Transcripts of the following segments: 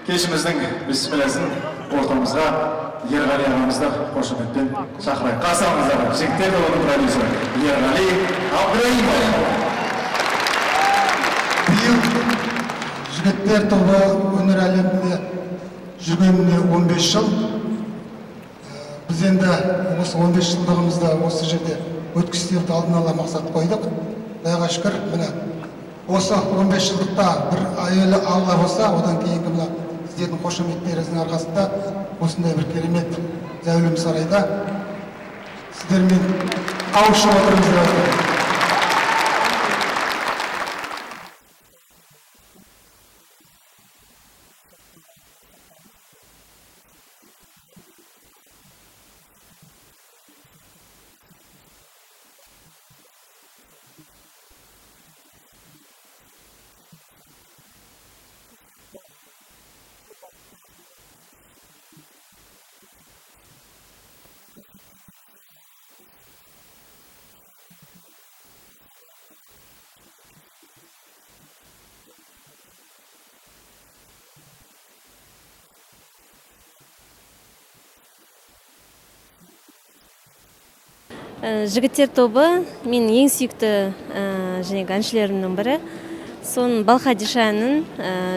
Кешіміздің бісмілләсін ортамызға Ерғали ағамызды қошеметпен шақырайық. Қарсы алыңыздар, жігіттер тобының продюсері Ерғали Абдраимов. Биыл жігіттер тобы өнер әлемінде жүргеніне 15 жыл. Біз енді осы 15 жылдығымызда осы жерде өткізіп алдын ала мақсат қойдық. Құдайға шүкір, міне осы 15 жылдықта бір әйелі Алла болса, одан кейінгі мына сіздердің қошеметтеріңіздің арқасында осындай бір керемет зәулім сарайда сіздермен қауышып отырмыз деп айтамын. Жігіттер тобы менің ең сүйікті жаңағы әншілерімнің бірі. Соның Балқадиша әнін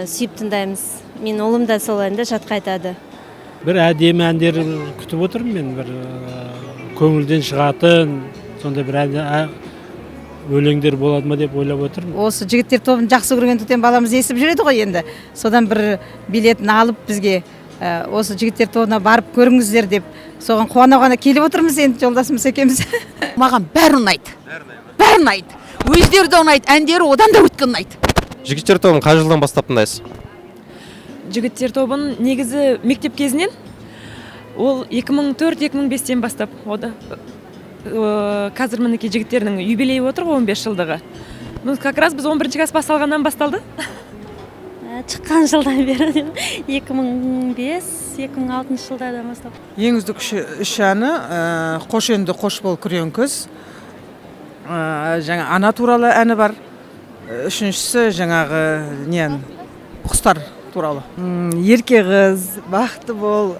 сүйіп тыңдаймыз. Мен ұлым да сол әнді жатқа айтады. Бір әдемі әндер күтіп отырмын мен, бір көңілден шығатын сондай бір өлеңдер болады ма деп ойлап отырмын. Осы жігіттер тобын жақсы көргендіктен баламыз естіп жүреді ғой енді. Содан бір билетін алып бізге осы жігіттер тобына барып көріңіздер деп, соған қуана-қуана келіп отырмыз енді жолдасымыз екеуміз. Маған бәрі ұнайды. Бәрі ұнайды. Өздері де ұнайды, әндері одан да өткен ұнайды. Жігіттер тобын қай жылдан бастап тыңдайсыз? Жігіттер тобын негізі мектеп кезінен, ол екі мың төрт, екі мың бестен бастап. Ода, қазір мінекей жігіттердің юбилейі отыр ғой, 15 жылдығы. Бұл как раз біз 11 класс басталғаннан басталды. Шыққан жылдан бері, екі мың бес, екі мың алтыншы жылдардан бастап. Ең үздік үш әні, Қош енді қош бол күрең күз, жаңа ана туралы әні бар. Үшіншісі жаңағы не ән? Құстар туралы. Ерке қыз, бақытты бол,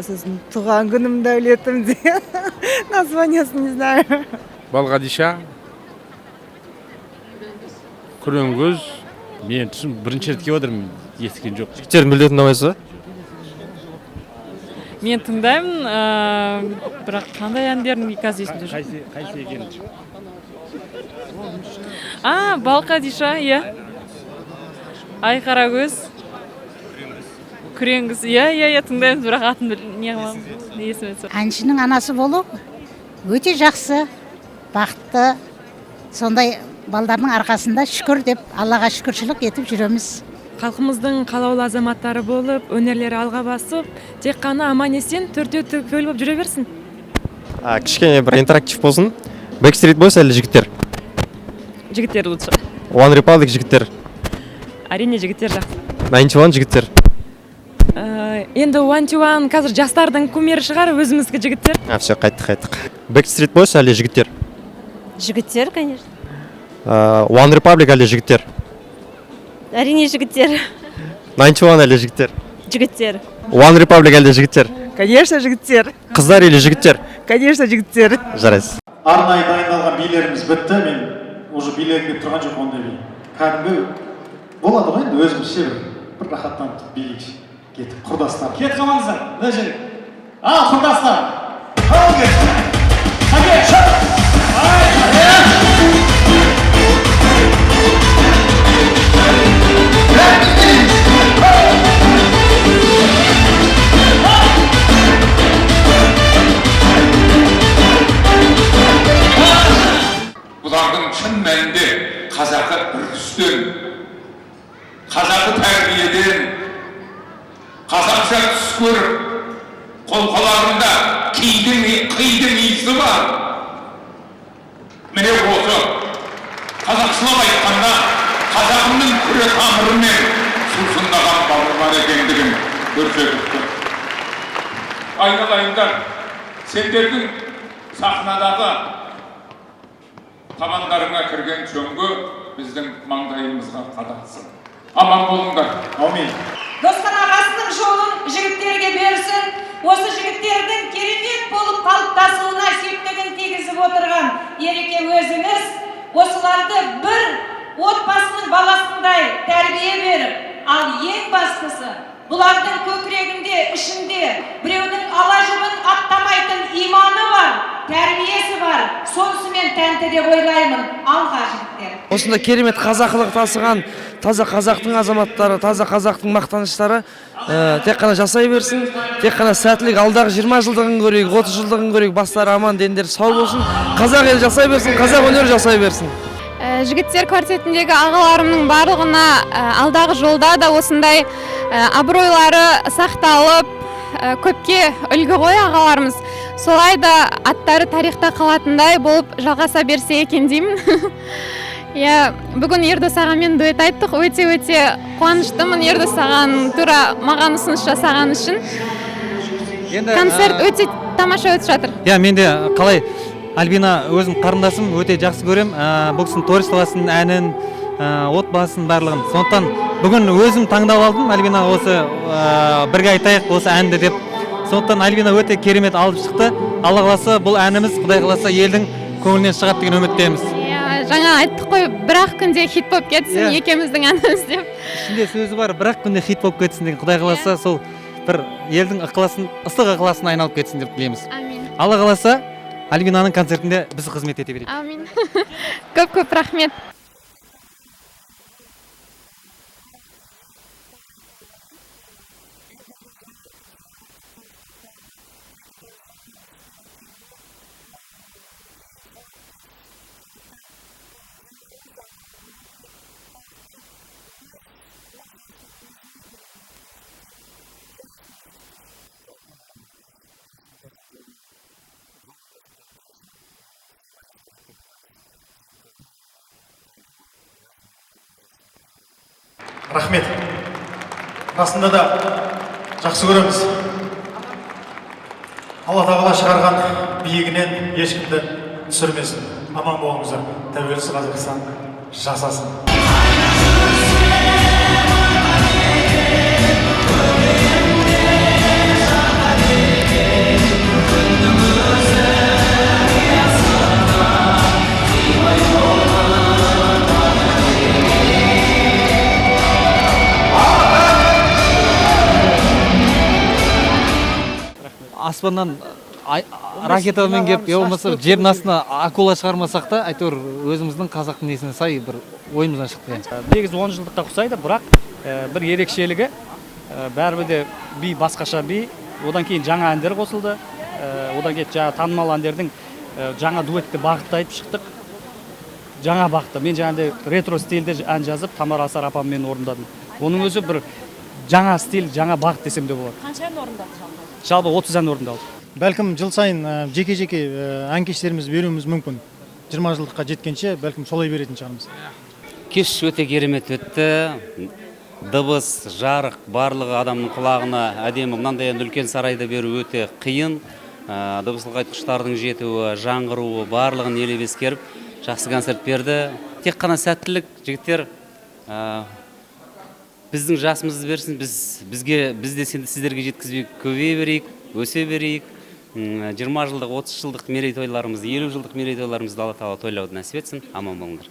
сосын туған күнім дәулетім деген названиясын не знаю. Балқадиша, күрең көз. Мен түсін бірінші рет келіп отырмын, естіген жоқ. Жігіттердің мүлде тыңдамайсыз ба? Мен тыңдаймын, бірақ қандай әндерін қазір есімде жоқ. Қайсы екенін? Балқадиша, иә. Ай қарагөз. Күрең қыз. Иә, иә, иә, тыңдаймыз, бірақ атын не қыламын, есіме түсіп. Әншінің анасы болу өте жақсы, бақытты, сондай балдардың арқасында шүкір деп, Аллаға шүкіршілік етіп жүреміз. Халқымыздың қалаулы азаматтары болып, өнерлері алға басып, тек қана аман-есен төртеу түгел болып жүре берсін. Кішкене бір интерактив болсын. Backstreet Boys әлде жігіттер? Жігіттер лучше. One Republic жігіттер. Әрине жігіттер жақсы. Ninety One жігіттер. Енді One to One қазір жастардың кумирі шығар, өзіміздікі жігіттер. Все, қайттық, қайттық. Backstreet Boys әлде жігіттер? Жігіттер, конечно. One Republic әлде жігіттер? Әрине жігіттер. Ninety One әлде жігіттер? Жігіттер. One Republic әлде жігіттер? Конечно, жігіттер. Қыздар или жігіттер? Конечно, жігіттер. Жарайсыз. Арнайы дайындалған билеріміз бітті. Мен уже билегім келіп тұрған жоқ ондай би. Кәдімгі болады ғой енді өзімізше бір рахаттанып билейік. Кетіп құрдастар. Кетіп қалмаңыздар. Мына жерге. Ал, құрдастар. Ал, кет. Әке, шық. Ай, Бұлардың шын мәнінде қазақы үрдістен, қазақы тәрбиеден, қазақша түс көріп, қолқаларында қидың иісі бар. Міне осы қазақшылап айтқанда қазағымның күре тамырымен сусындаған бауырлар екендігін көрсетіп тұр. Айналайындар, сендердің сахнадағы табандарыңа кірген шөңгі біздің маңдайымызға қадалсын. Аман болыңдар. Аумин. Досқан ағасының жолын жігіттерге берсін. Осы жігіттердің керемет болып қалыптасуына септігін тигізіп отырған Ереке өзіңіз осыларды бір отбасының баласындай тәрбие беріп, ал ең бастысы бұлардың көкірегінде, ішінде біреудің ала жібін аттамайтын иманы бар, тәрбиесі бар. Сонысымен тәнті деп ойлаймын. Алға, жігіттер! Осында керемет қазақылық тасыған таза қазақтың азаматтары, таза қазақтың мақтаныштары тек қана жасай берсін, тек қана сәттілік, алдағы 20 жылдығын көрейік, 30 жылдығын көрейік, бастары аман, дендері сау болсын, қазақ елі жасай берсін, қазақ өнері жасай берсін. Жігіттер квартетіндегі ағаларымның барлығына алдағы жолда да осындай абыройлары сақталып, көпке үлгі ғой ағаларымыз. Солай да аттары тарихта қалатындай болып жалғаса берсе екен деймін. Иә, бүгін Ердос ағамен дуэт айттық, өте-өте қуаныштымын Ердос ағаның тура маған ұсыныс жасаған үшін. Концерт өте тамаша өтіп жатыр. Иә, мен де қалай Альбина өзім қарындасым, өте жақсы көрем. Бұл кісінің творчествосын, әнін, отбасын барлығын. Сондықтан бүгін өзім таңдап алдым Альбина осы бірге айтайық осы әнді деп. Сондықтан Альбина өте керемет алып шықты. Алла қаласа бұл әніміз Құдай қаласа елдің көңілінен шығады деген үміттеміз. Иә, жаңа айттық қой, бір-ақ күнде хит болып кетсін екеуміздің әніміз деп. Ішінде сөзі бар, бір-ақ күнде хит болып кетсін деген. Құдай қаласа сол бір елдің ықыласын, ыстық ықыласын айналып кетсін деп тілейміз. Амин. Алла қаласа Альбинаның концертінде біз қызмет ете берейік. Амин. Көп-көп рахмет. Рахмет. Расында да жақсы көреміз. Алла тағала шығарған биігінен ешкімді түсірмесін. Аман болыңыздар. Тәуелсіз Қазақстан жасасын. Аспаннан ракетамен келіп, я болмаса жердің астына акула шығармасақ та, әйтеуір өзіміздің қазақтың несіне сай бір ойымыздан шықты. Негізі 10 жылдыққа ұқсайды, бірақ бір ерекшелігі бәрібір де би басқаша би, одан кейін жаңа әндер қосылды, одан кейін жаңа танымал әндердің жаңа дуэтті бағытта айтып шықтық. Жаңа бағытта. Мен жаңағыдай ретро стильде ән жазып, Тамара Асар апаммен орындадым. Оның өзі бір жаңа стиль, жаңа бағыт десем де болады. Қанша ән орындады жалпы? Жалпы 30 ән орындалды. Бәлкім жыл сайын жеке-жеке ән кештерімізді беруіміз мүмкін. 20 жылдыққа жеткенше бәлкім солай беретін шығармыз. Кеш өте керемет өтті. Дыбыс, жарық барлығы адамның құлағына әдемі. Мынандай енді үлкен сарайда беру өте қиын. Дыбыс ұлғайтқыштардың жетуі, жаңғыруы барлығын елеп ескеріп жақсы концерт берді. Тек қана сәттілік, жігіттер. Біздің жасымызды берсін, біз де сіздерге жеткізбей көбейе берейік, өсе берейік. 20 жылдық, 30 жылдық мерейтойларымызды, 50 жылдық мерейтойларымызды Алла тағала тойлауды нәсіп етсін. Аман болыңдар.